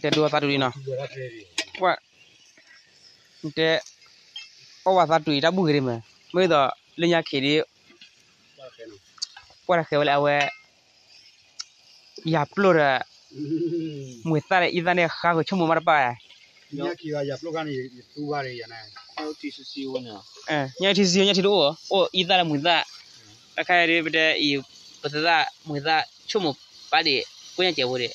တဲဒိသးတူၢ်လံနီၤ, တဲ, အီၣ်ဝဲသးတူၢ်အံၤတၢ်ဘူၣ်ဂ့ၤဒ်မး, မ့ၢ်သိးလၢညါခ့ဒ်, ကွၢ်တၢ်ဃဲဝဲလၢအဝဲ ယၤပျိၢ်ဒီး မွေသၣ်ဒီးအံသၣ်န့ၣ် ဃါဃုာ်ဆိကမိၣ်မးတပၣ်ဝဲ, ညၣ်ထံစံညၣ်ထံတအိၣ်, အိၣ်အံသၣ်ဒီးမွေသၣ်, တၢ်ခါအံၤဒ်ပတဲအံၤ, ပသၣ်မွေသၣ်ဆိကမိၣ်ပၣ်ဒံး, ကိညၣ်စဲးဖိဒံး,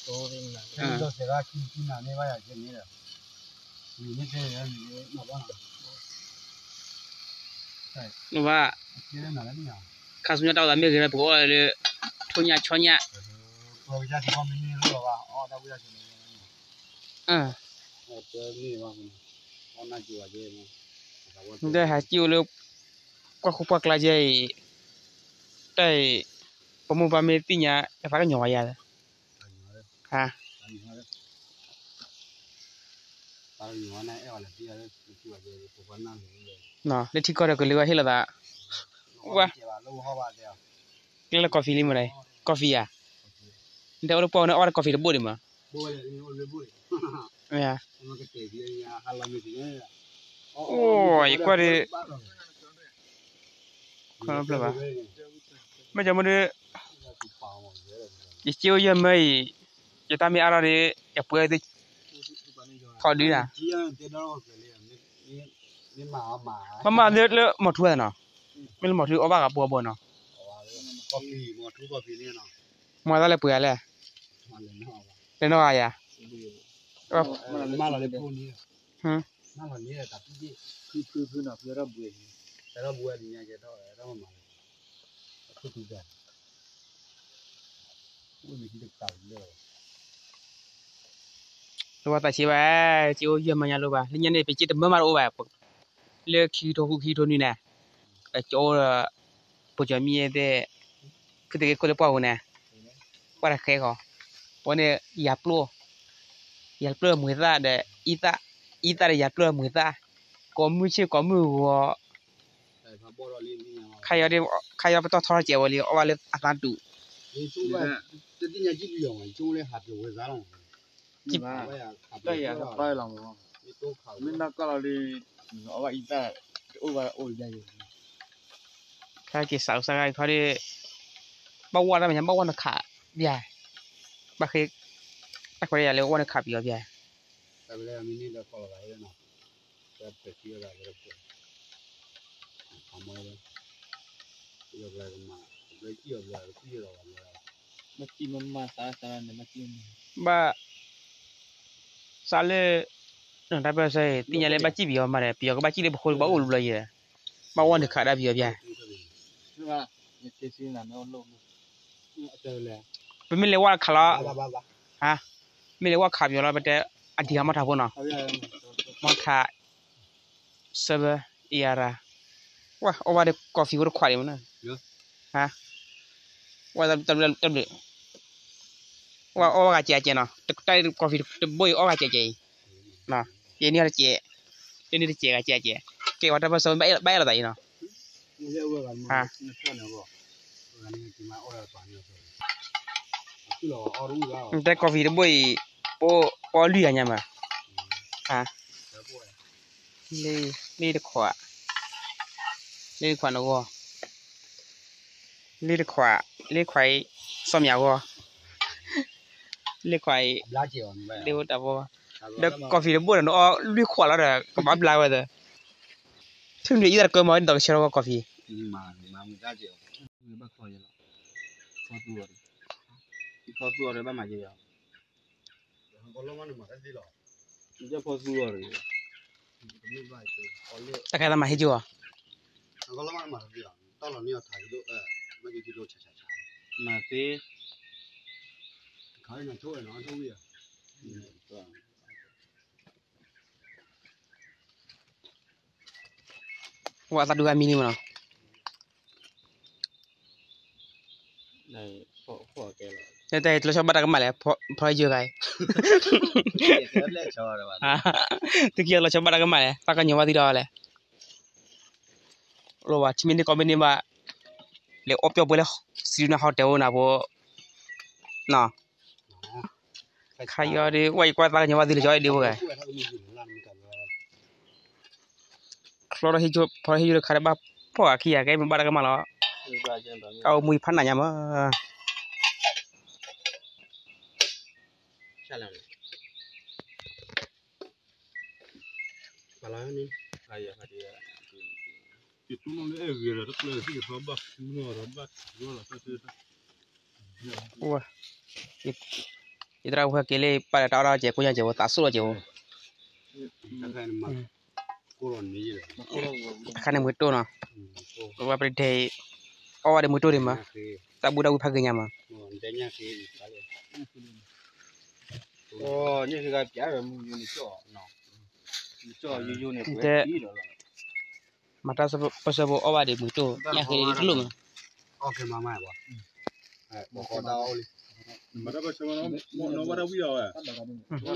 ဘၣ်, ခါဆူညါတၢ်အိၣ်သးမ့ၢ်ဂ့ၤလၢ ပကအီၣ်လၢ ထိၣ်ညၣ်ဆီညၣ်, နတဟးစံၣ်အိၣ်လၢ ပှၢ်ခိၣ်ပှၢ်ကျါကဲအံၤ, တၢ်အံၤ, ပမိၢ်ပၢ်မ့ၢ်သ့ၣ်ညါ တသးကညီၤဝဲယၤ, ဟါ, လၢထံကီၢ်ဒီးကလုာ်ဝဲဟ့ၣ်လီၤသး, ဝဲ, ကျဲလၢ coffee လံမ့ၢ်, coffee ဧါ, နတဲအိၣ်လၢပှၢ်ဝဲန့ၣ် အီၣ်ဝဲဒၣ် coffee တဘိၣ်ဒံးမး, မ့ၢ်, အိၣ်ယကွၢ်ဒ် ဘၣ်, မ့ၢ်ကမ့ၢ်ဒ်, ယစ့အိၣ်ယဲၢ်မၢအံၤ, ယတၢ်မ့ၢ်အါထီၣ်ဒီး, ယပှဲၤသ့ၣ်, ထီၣ်ဒုဒၣ်, မ့ၢ်မးလၢမီၤထူဝဲနီၤ, မ့ၢ်လၢမီၤထူအီၣ်ဘၣ်ဂၤပှဲၤဘိနီၤ, မၤသးလၢပှဲၤဂၤလဲၣ်, လဲၤနီၢ်ဂၤယၤ, လိၣ်ဘၣ်သးဆံးဘၣ်, စ့အိၣ်ယဲၢ်မၢညါလိၣ်ဘၣ်, လၢညါန့ၣ် ပစ့တမၢမးတအိၣ်ဘၣ်, လၢခံကထိဃုခံကထိနွံန့ၣ်, ကၠိဒီး, ပကၠီမံသ့ၣ်, ဖုသ့ၣ်က့ၤခိၣ်လၢပှၢ်ပူၤန့ၣ်, ပှၢ်တဃဲဃီ, ပဝဲန့ၣ် ယၤပျိၢ်, ယၤပျိၢ်မွေသၣ်ဒီး, အံသၣ်ဒီးယၤပျိၢ်မွေသၣ်, ကိးမုၢ်ဆ့ၣ်ကိးမုၢ်ဂီၤ, ခါအံၤ, ခါအံၤပတီၢ်ထီထီၣ်ကဲးဝဲလံ အီၣ်ဘၣ်လၢအသးတူၢ်, မ့ၢ်နီၢ်ကီၢ်လီၤလံ, အီၣ်ဘၣ်အံသၣ်, တအိၣ်ဘၣ်အိၣ်ယါယဲ, ခဲက့ၤစးအိၣ်စးဂၤခီဒီး, ဘၣ်ဝဲတၢ်မဲာ်ညါ ဘၣ်ဝဲနခး, ဘၣ်, ဘၣ်ဃ့, တၢ်ခွဲးတၢ်ယာ်လၢဝဲနခးပယီၤဘၣ်, ဘၣ်, စးလၢ, တၢ်ပၢၢ်ဆၢအံၤ သ့ၣ်ညါလၢဘၣ်စံၣ်ပယီၤမးဒီး ပယီၤကဘၣ်စံၣ်လၢပဃိကဘၣ်အိၣ်လူၤလီၤယဲ, ဘၣ်ဝဲနခးဒၣ်ပယီၤဘၣ်, ပမ့ၢ်လဲၤဝဲခးလီၤ, မ့ၢ်လဲၤဝဲခးပယီၤလီၤ ပတဲ, အဒံးအမီၢ်ထးဖိနီၤ, မီၢ်ထး, ဆၢဘၢ, အံၤရၤ, ဝဲအီၣ်ဘၣ်ဒီး coffee ဖိတခွးဒံးမးနီၤ, ဝဲတဘျုး, ဝဲအီၣ်ဘၣ်ဂၤကဲးကဲးနီၤ, တၢ် coffee တဘိအံၤအီၣ်ဂၤကဲးကဲးအံၤ, ယဲန့ၣ်တကဲး, ယဲန့ၣ်တကဲးဂၤကဲးကဲး, ကဲဝဲတၢ်ပၢၢ်ဆၢဘၣ်အဲၣ်လိာ်သးအံၤနီၤ, နတဲ coffee တဘိအံၤ, ပအီၣ်လွံၢ်ဂၤညါမး, လၢ, လၢတခွး, လၢတခွးနဂီၢ်, လၢတခွး, လၢခွးအံၤ, စီၤမၠးဂီၢ်, လၢခွးအံၤ, လၢတၢ်ဖိ, ဒီး coffee တဘိဒီး နအီၣ်လွံၢ်ခွးလီၤဒီး ကဘၣ်ဘျါဝဲသၣ်, ထံၣ်န့ၣ်အံၤတၢ်တကၢမး ဒ်သိးကဆၢထၢၣ်ဝဲ coffee, တၢ်ခါသးမၤဟ့ၣ်ကၠိအီၤ, မၤသ့, ဝဲအသးဒူဂၤမံလံမးနီၤ, တၢ်တလီၤဆီဘၣ်တၢ်ကမၣ်လဲၣ်, ဖီယိၤဂၤအံၤ, သုကလီၤဆီဘၣ်တၢ်ကမၣ်လဲၣ်, ပှၤကညီဘၣ်သုဒီးလဲၣ်, လိၣ်ဘၣ် ထံမ့ၢ်န့ၢ်ကီၢ်မ့ၢ်န့ၢ်ဘၣ်, လဲၤအီၣ်ပျီၢ်ပှဲၤလၢ စံနၢ်ဟီၣ်တဲအိၣ်နၤဖိ, နီၤ, ခါယီဒီး ဝဲယကွၢ်သးကညီၤဘၣ်သံလၢကၠီအံၤဒ့ဖိဂၤ ချီထီၣ်ဟံၣ်ကၠိ ဖီထီၣ်ဟံၣ်ကၠိတခါဒီးဘၣ်ဖှီၣ်အခံဂၤ ကဲမ့ၢ်ဘၣ်တၢ်ကမၣ်လီၤ. အအိၣ်မူယဖးနးညါမး. ယသရၣ်ဖိဟဲက့ၤလၢပာ်လၢတၢ်အီၣ်တၢ်အီကဲကိညါကဲဝဲ သးဆူၣ်လီၤကဲဝဲ အခါန့ၣ်မုၢ်တိၢ်နီၤ, ဝဲပဒဲ အီၣ်ဝဲဒီးမုၢ်တိၢ်ဒံးမး, တၢ်ဘူၣ်တၢ်ဝံဖးဂ့ၤညါမး. မၤတၢ်ပၢဆှၢဖိအီၣ်ဘၣ်ဒီးမုၢ်တိၢ် ညၣ်ဃ့တလိၣ်မး. နကွၢ်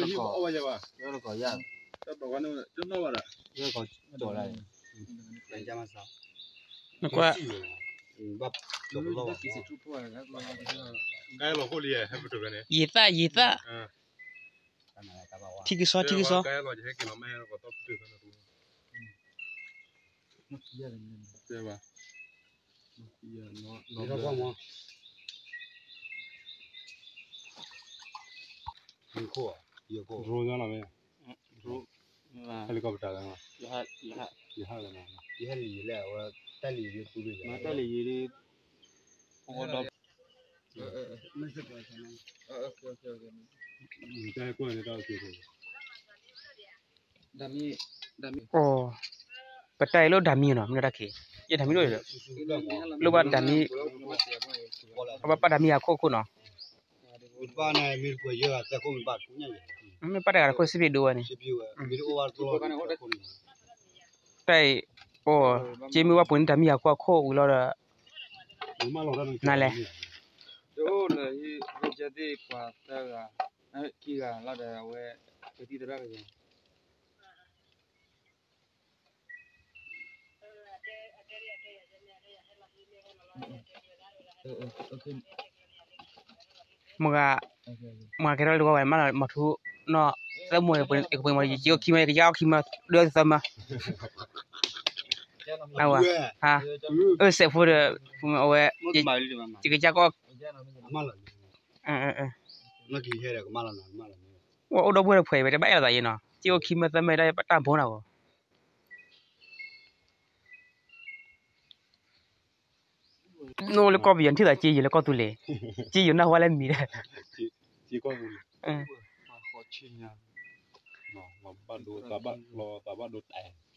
ယံာ်သၣ် ယံာ်သၣ်, ထံကစီ ထံကစီ, drone လီၤမ့ၢ် helicopter လီၤ, ယဟဲလံယလဲၣ် အဝဲ တၢ်လံယၤ ပတၢ်အံၤလိၣ်ဓာတ်မီးနီၤ မ့ၢ်တၢ်ခံး, ယဓာတ်မီးလိၣ်, လိၣ်ဘၣ်ဓာတ်မီး, အဘၣ်ပာ်ဓာတ်မီးဟးခိၣ်ခိၣ်နီၤ, မ့ၢ်ပာ်တဂၤတခိၣ်စံးပ့ၤဒိဝဲန့ၣ်, တၢ်အံၤ, အိၣ်, က့မ့ၢ်ဘၣ်ပှ့ၤန့ၣ် ဓာတ်မီးဟးခိၣ်အခိၣ်ဝံၤလီၤဒီး, နလဲၣ် အိၣ်လၢဟံၣ်သ့ၣ်ပှၤသၢဂၤ, ခံဂၤလီၤဒီးအဝဲ, ကသံၣ်သရၣ်ကယၤ မဂၤ, မဂၤကဲထီၣ်လၢတဝီဝဲ မၤလီၤမၤထူနီၣ်, သၢမိၢ်ပှ့ၤန့ၣ် ကပှ့ၤမၤ ယကအိၣ်ခံမၢ ယကယါအိၣ်ခံမၢ ဒွဲၣ်သၢမၢ, အဝဲ, အၢ စဲးဖိဒီး, အဝဲ, ယကယါကီၢ်, အိၣ်ဒီပုၢ်ဝဲၢ်ဒီးဖှဲးဝဲ တဘၣ်အဲၣ်လိာ်သးယဲနီၤ ကအိၣ်ခံမၢသၢမၢ တၢ်ဘိနီၢ်ဂီၢ် နအိၣ်လၢကီၢ်ပယီၤ နထံၣ်သးက့ယိာ်လၢကီၢ်သူလ့ၤ, က့ယိာ်နၢ်ဟူလၢမံၤဒီး, တ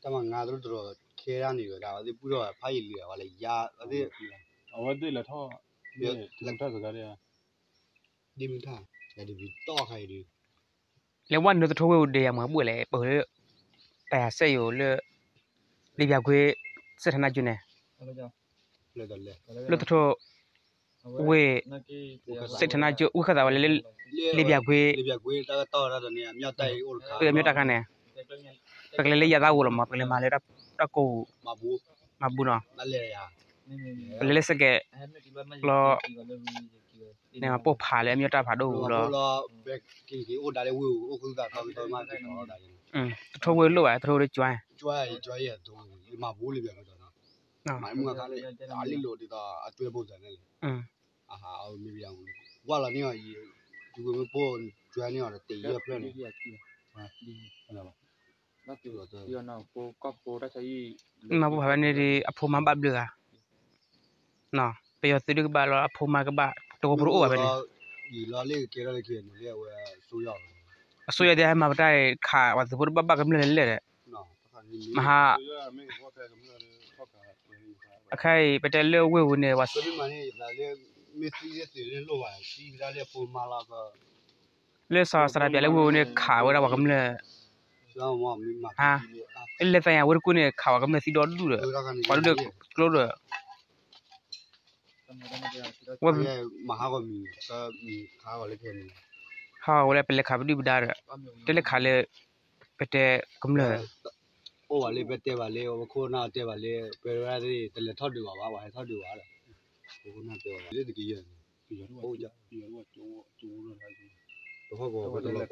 ၢ်မၤငါတရူးတရူးခဲဒၣ်န့ၣ်ဝဲဒၣ် အဝဲသ့ၣ်ပူထီၣ်ဖးယံာ်လံ အဝဲလၢယါ, အဝဲသ့ၣ်လဲၤထီၣ်, ဒ့မုၢ်ထၣ်, ဒ့မုၢ်ထၣ်, ယၤတဘံၤတီၢ်ခါအံၤဒီး လဲၤဝဲနုာ်သထိၣ်ဝ့ၢ်အူဒဲးယၤမၤဘူၣ်လဲၣ် ပၢၢ်လၢ, တၢ်ယၤစဲယိာ်လၢ, လံာ်ပၠးကွ့, စဲးထနါကၠိန့ၣ်, လၢသထိၣ်, ဝ့ၢ်, စဲးထနါကၠိ ဝ့ၢ်ခၢၣ်သးဝဲလၢ, လံာ်ပၠးကွ့, အမ့ၢ်တၢ်ခါန့ၣ်, ပကလဲၤလၢယၤသးဂိၤလီၤမး ပကလဲၤမၤလၢတၢ်ကိၢ်, မၤဘူၣ်နီၤ, ပလဲၤလၢစကဲး, လီၤ, န့ၣ်မၤပိၢ်ဖးလၢအမ့ၢ်တၢ်ဖးဒိၣ်လီၤ သထိၣ်ဝ့ၢ်လိၣ်ဘၣ် သထိၣ်ဝ့ၢ်တကၠွါ, မၤဘူၣ်လံဘၣ်, မၤမုၢ်ခါလၢ, အလံၣ်လိာ်ဒ်သိးအကၠွဲဘိၣ်စၢၤန့ၣ်လံ, အဟးအမ့ၢ်ပယၤ, ဝါလီၤန့ၢ်အီၤယံၤ, တုၤကွံာ်မ့ၢ်ပိၢ်ကၠွဲန့ၢ်အီၤတတ့ၤယဲၢ်ဖျၢၣ်န့ၣ်, မၤဘူၣ်ဖးဝဲန့ၣ်ဒီး အဖိမါဘၣ်ဘျုးဂၤ ပယီၤသုးဒုးကဘၣ်လီၤ အဖိမါကဘၣ် တဝီဖိတအိၣ်ဘၣ်ဖဲန့ၣ်, အစိယၤဒ်ဟဲမၤပတၢ်ခး ပှၤသုးဖိတဘၣ်ဘၣ်ကမျၢၢ်လဲၣ်လဲၣ်ဒီး, မဟါ, အခါအံၤ ပတဲလၢဝ့ၢ်ပူၤန့ၣ် ပှၤ လၢစီၤစရးပၠးလၢဝ့ၢ်ပူၤန့ၣ် ခးဝဲဒၣ်ပှၤကမျၢၢ်, ဟါ, လၢသးယၤဝ့ၢ်တကူၣ်န့ၣ် ခးပှၤကမျၢၢ်သံဒီဒူၣ်ဒီး, ပှၤဒူၣ်ဒီးကျိဒီး ဝဲ, ဟးဝဲလၢပလဲၤခးပဒုၣ်ပဒါဒီး, တလဲၤခးလၢ, ပတဲကမျၢၢ်, အိၣ်ဘၣ်လၢပတဲဘၣ်လၢ ပခိၣ်ပနၢ်တဲဘၣ်လၢ ပဝဲဒၣ်တလဲၤထီၣ်ဒုးဘၣ်ဘၣ် ပှၤဟဲထီၣ်ဒုးဘၣ်ဒီး, ပခိၣ်ပနၢ်တဲဘၣ်လၢတကယၤန့ၣ်, ပယီၤတဝဲ, တဟီၣ်ကီး ပတလီၤ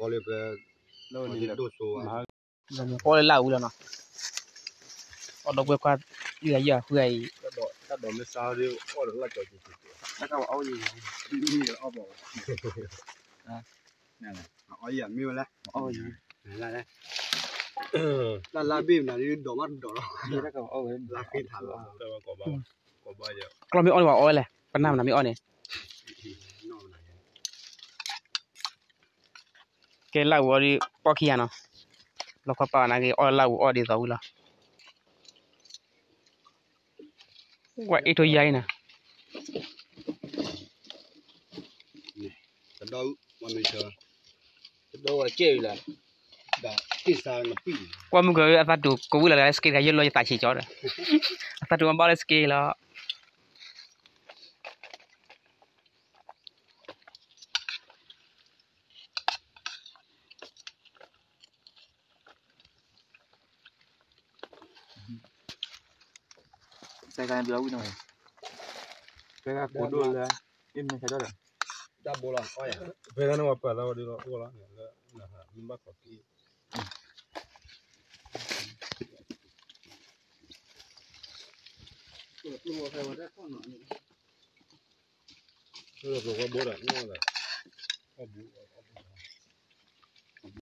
ကီလၢပ ဒိၣ်စိ အီၣ်လၢလၢ်ဝံၤလီၤနီၤ, အီၣ်ဒီပုၢ်ဝဲၢ်ခွါ ယုၢ်ယုၢ်အဃုအံၤ, တၢ်ဒိးမ့ၢ်စါဒီး အီၣ်ဒီးလၢ်ကီက့ၤက့ၤ, တၢ်ကီအီၣ်ယံၤ, မ့ၢ်ဝဲလဲၣ်, လၢ်လၢ်ဘ့ၣ်မနုၤဒ်ဒိးမးတဒိးလီၤ, လၢ်ဃ့ထးလီၤ, ကျီမ့ၢ်အီၣ်န့ၣ် ပှၤအီၣ်ဝဲလဲၣ်, ပနၢ်မနုၤမ့ၢ်အီၣ်န့ၣ် ကဲလၢ်ဝံၤအီၣ်ဒီး ပီၣ်ခံဂၤနီၤ, လီၤခီပာ်နာ်က့ အီၣ်လၢ်ဝံၤအီၣ်ဒ်သိးဝံၤလီၤ, ကွၢ်အ့ၣ်ထိယါအံၤနီၤ, တဒီးအူ မ့ၢ်ဆၢ, တဒီးဝဲကဲအံၤလီၤ, ကွၢ်မုၢ်က အသးတူာ်ကဝံၣ်လီၤလၢ စက့တခါ ယဲၢ်လီၤယသးဆံးကၠီဒီး, အသးတူာ်မၤဘၣ်လၢစက့လီၤ. စဲကါန့ၣ် ဘျီဝံၣ်နီၤ, စဲကါကိးဒိၣ်လၢ အ့ၣ်မ့ၢ်ဟဲဒၣ်ဒီး, ဖဲကါန့ၣ် ပှၤပာ်လီၤဝဲဒ်လီၤ အိၣ်လီၤန့ၣ်လၢ မ့ၢ်ဘၣ်ခီၣ်က့ၤ လၢပျိၤဝဲဘိဒီး နီၢ်ဒီး အီၣ်ဘူး